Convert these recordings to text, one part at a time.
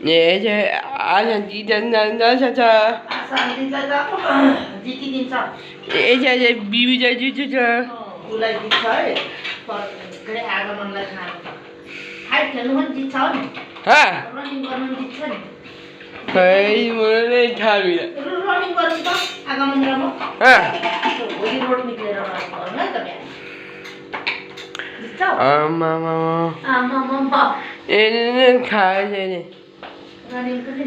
ए चाहिँ आज जित्दैन छ जितिदिन्छ ए चाहिँ बिबी चाहिँ जित्छ उसलाई जित्छ है के अरे आगमनलाई खानु फाइट खेल्नु पनि जित्छ हो नि रनिङ गर्नु पनि जित्छ नि खै मलाई नै थाहा छैन रनिङ गर्नु त आगमन र म भोलि रोड निक्लेर रनिङ गर्नु है त बिहान जित्छ आमामामा ए खाए छैन रनिङ पनि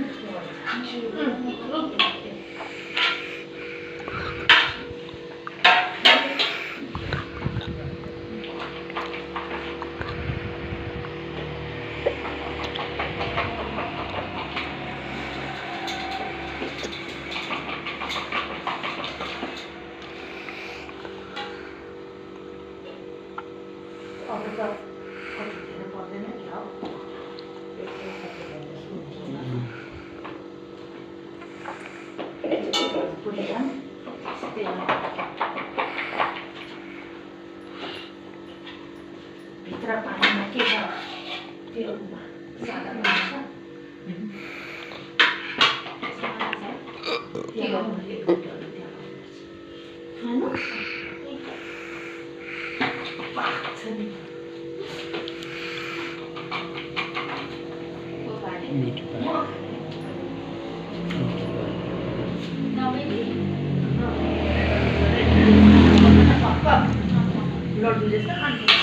भित्र पानीमा के छ त्यो सादा हुन्छ लड्डु जस्तो खान्छ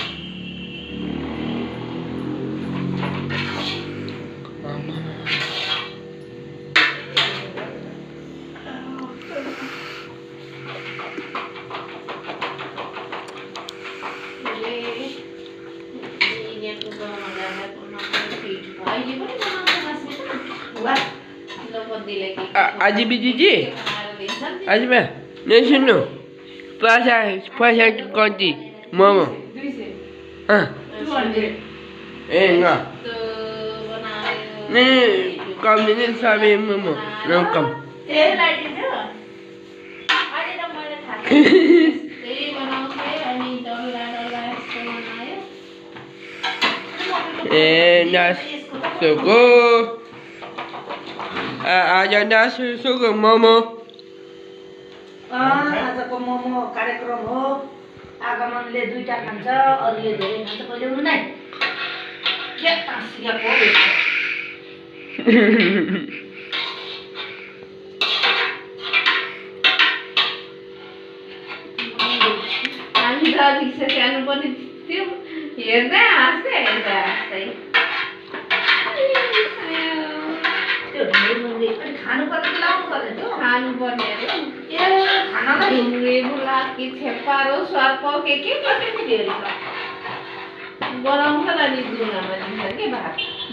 आज बिजी आज मैं नहीं सुनो पैसा पैसा कौनती मोमो ए ना नहीं कम नहीं साबे मोमो ना कम ए nas sugo आज nas sugo मोमो आजको मोमो कार्यक्रम हो आगमनले दुईटा खान्छ अरूले धेरै खान्छ पहिले उनी नै के तासिएको हामी त सानो पनि त्यो हेर्दै हाँस्दै त्यो ढुङ्गे अनि खानु पर्ने कि लाउनु पर्ने त्यो खानु पर्ने ए खानालाई ढुङ्गे बुलाकी छेपारो सर्प के पर्ने फेरि बनाउँछ नि दुनामा दिन्छ के भात